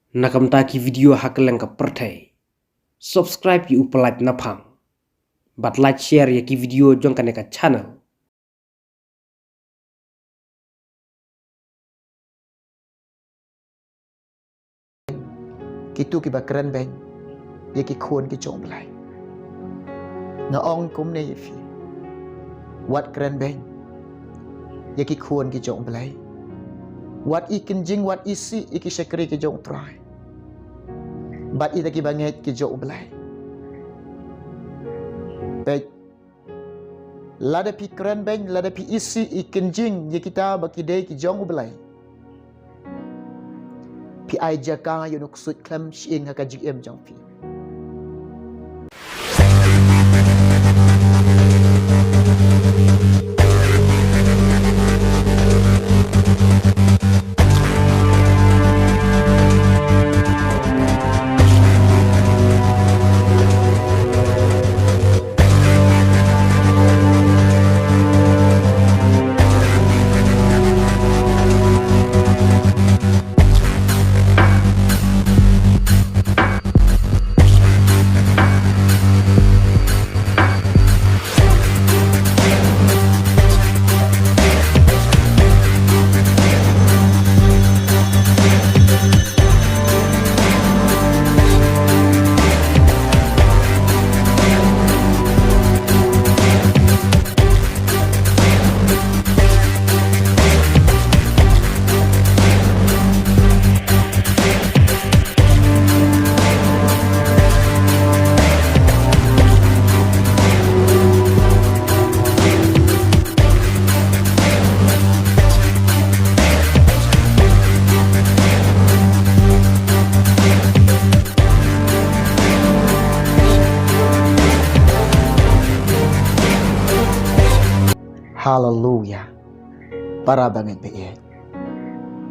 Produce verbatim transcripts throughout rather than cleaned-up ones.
Na ka bynta ki video ha kylleng ka pyrthei, subscribe ïa u Pyllait Naphang bad like, share ïa ki video jong kane ka channel. Kito kiba kren beiñ ïa ki khun ki jong U Blei. Nga ong kumne ïa phi, wat kren beiñ ïa ki khun ki jong U Blei. Wat i kynjing, wat i sih ïa ki shakri ki jong U Trai bad ïa kita kiba ngeit ki jong U Blei. Peit, lada phi kren beiñ, lada phi i sih i kynjing ïa kita ba ki dei ki jong U Blei, phi ai jaka ïa u nongksuid khlem shyieng ha ka jingim jong phi. Haleluya. Para bangeit ba ïeit,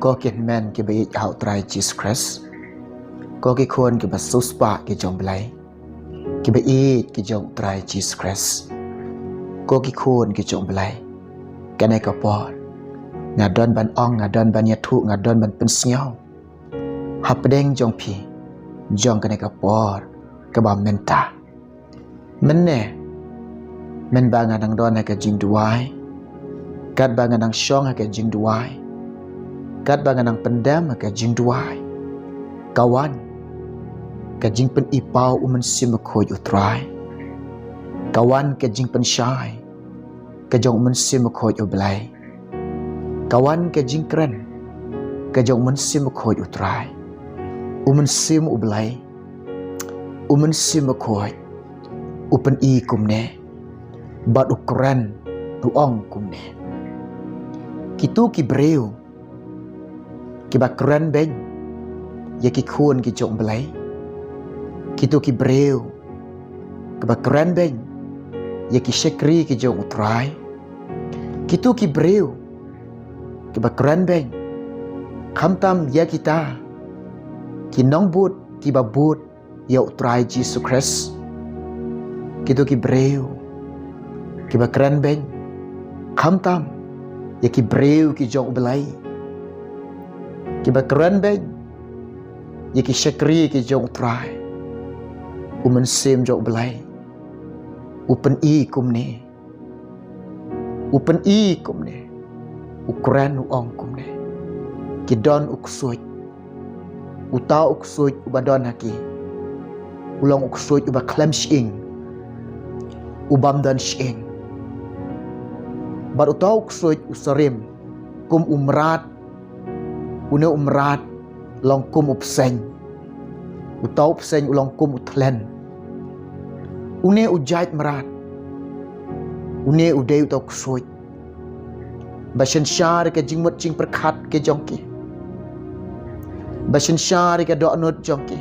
ko ki hynmen kiba ïeit ha U Trai Jisu Khrist, ko ki khun kiba siewspah ki jong U Blei, kiba ïeit ki jong U Trai Jisu Khrist, ko ki khun ki jong U Blei, kane ka por nga don ban ong, nga don ban ïathuh, nga don ban pynsngew hapdeng jong phi jong kane ka por kaba mynta. Mynne, mynba nga dang don ha ka jingduwai, katba nga dang shong ha ka jingduwai, katba nga dang pyndem ha ka jingduwai, ka wan ka jingpyni paw U Mynsiem Bakhuid U Trai, ka wan ka jingpynshai ka jong U Mynsiem Bakhuid U Blei, ka wan ka jingkren ka jong U Mynsiem Bakhuid U Trai. U Mynsiem U Blei, U Mynsiem Bakhuid u pyni kumne, bad u kren, u ong kumne. Kito ki briew kiba kren beiñ ïa ki khun ki jong U Blei, kito ki briew kiba kren beiñ ïa ki shakri ki jong U Trai, kito ki briew kiba kren beiñ khamtam ïa kita ki nongbud kiba bud ïa U Trai Jisu Khrist, kito ki briew kiba kren beiñ khamtam ïa ki briew ki jong U Blei, kiba kren beiñ ïa ki shakri ki jong U Trai, U Mynsiem jong U Blei u pyni kumne. U pyni kumne, u kren, u ong kumne. Ki don u ksuid, uta u ksuid uba don ha ki u long u ksuid uba khlem shyieng, u bym don shyieng. Bad uta u ksuid u sarim kum u mrad. Une u mrad long kum u bseiñ. Uta u bseiñ u long kum u thlen. Une u jait mrad, une u dei uta u ksuid ba synshar ïa ka jingmut jingpyrkhat ka jong ki, ba synshar ïa ka dohnud jong ki,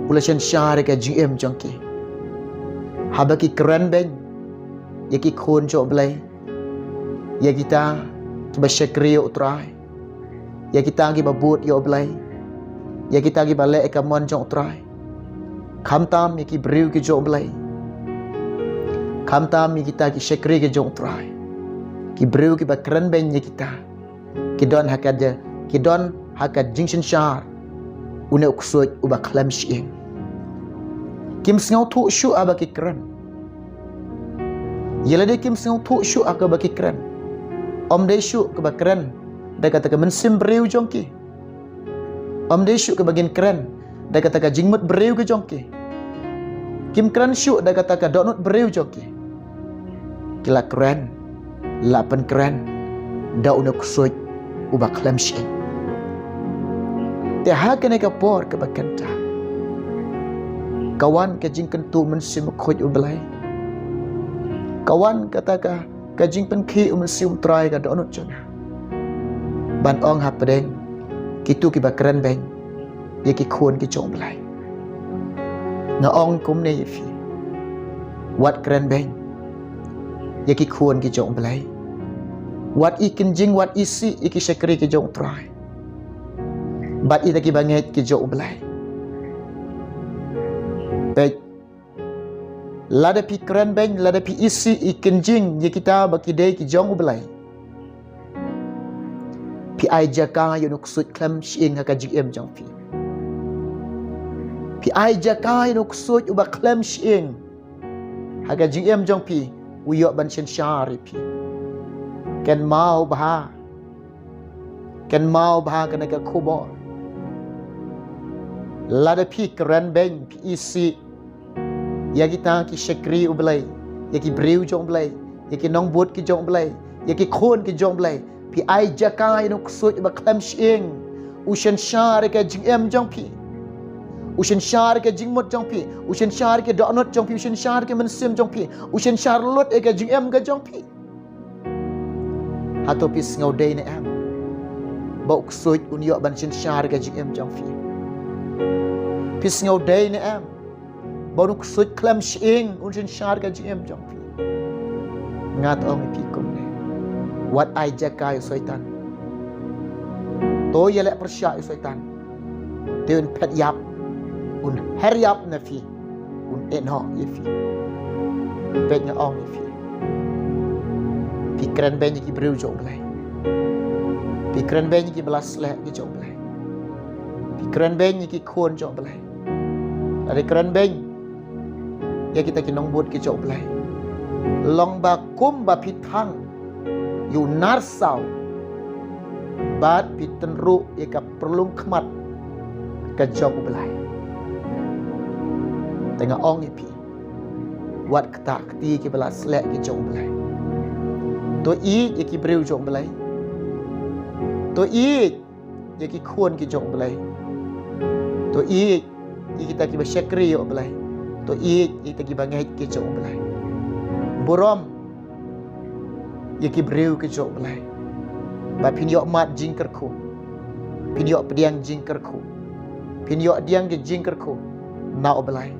u la synshar ïa ka jingim jong ki. Haba ki kren beiñ ïa ki khun jong U Blei, ïa kita kiba shakri ïa U Trai, ïa kita kiba bud ïa U Blei, ïa kita kiba leh ïa ka mon jong U Trai. Khamtam ïa ki briew ki jong U Blei, khamtam ïa kita ki shakri ki jong U Trai, ki briew kiba kren beiñ ïa kita, ki don ha ka ja-, ki don ha ka jingsynshar Une u ksuid uba khlem shyieng. Kim sngewthuh shuh haba ki kren. Ïalade kim sngewthuh shuh ha kaba ki kren. Ym dei shuh kaba kren da kata ka mynsiem briew jong ki. Ym dei shuh kaba kin kren da kata ka jingmut briew ka jong ki. Kim kren shuh da kata ka dohnud briew jong ki. Ki la kren, la pynkren da une u ksuid uba khlem shyieng. Te ha kane ka por kaba kynta, ka wan ka jingkyntu Mynsiem Bakhuid U Blei. Ka wan kata ka, ka jingpynkhih U Mynsiem U Trai ha ka dohnud jong nga, ban ong hapdeng kito kiba kren beiñ ïa ki khun ki jong U Blei. Nga ong kumne ïa phi: wat kren beiñ ïa ki khun ki jong U Blei. Wat ïakynjing, wat isih ïa ki shakri ki jong U Trai, bad ïa kita kiba ngeit ki jong U Blei. Peit, lada phi kren beiñ, lada phi isih, ïakynjing ïa kita ba ki dei ki jong U Blei, phi ai jaka ïa une u ksuid khlem shyieng ha ka jingim jong phi. Phi ai jaka ïa une u ksuid uba khlem shyieng ha ka jingim jong phi, u ïoh ban synshar ïa phi. Kynmaw bha, kynmaw bha kane ka khubor. Lada phi kren beiñ, phi isih ïa kita ki shakri U Blei, ïa ki briew jong U Blei, ïa ki nongbud ki jong U Blei, ïa ki khun ki jong U Blei, phi ai jaka ïa une u ksuid uba khlem shyieng, u synshar ïa ka jingim jong phi, u synshar ïa ka jingmut jong phi, u synshar ïa ka dohnud jong phi, u synshar ïa ka mynsiem jong phi, u synshar lut ïa ka jingim ka jong phi. Hato phi sngewdei ne em ba u ksuid un ïoh ban synshar ïa ka jingim jong phi? Phi sngewdei ne em ba une u ksuid khlem shyieng un synshar ïa ka jingim jong phi? Nga te ong ïa phi kumne: wat ai jaka ïa u Soitan. To ïaleh pyrshah ïa u Soitan, te un phet ïap, un her ïap na phi, un ïehnoh ïa phi. Peit, nga ong ïa phi: phi kren beiñ ïa ki briew jong U Blei. Phi kren beiñ ïa kiba la sleh ki jong U Blei. Phi kren beiñ ïa ki khun jong U Blei. Lada kren beiñ ïa kita ki nongbud ki jong U Blei, long ba kumba phi thang ïa u narsaw bad phi tynruh ïa ka pyrlung khmat ka jong U Blei. Te nga ong ïa phi: wat ktah kti ïa kiba la sleh ki jong U Blei. To ïeit ïa ki briew jong U Blei. To ïeit ïa ki khun ki jong U Blei. To ïeit ïa kita kiba shakri ïa U Blei. To ïeit ïa kita kiba ngeit ki jong U Blei. Burom ïa ki briew ki jong U Blei, ba phin ïoh mad jingkyrkhu, phin ïoh pdiang jingkyrkhu, phin ïoh pdiang ki jingkyrkhu na U Blei.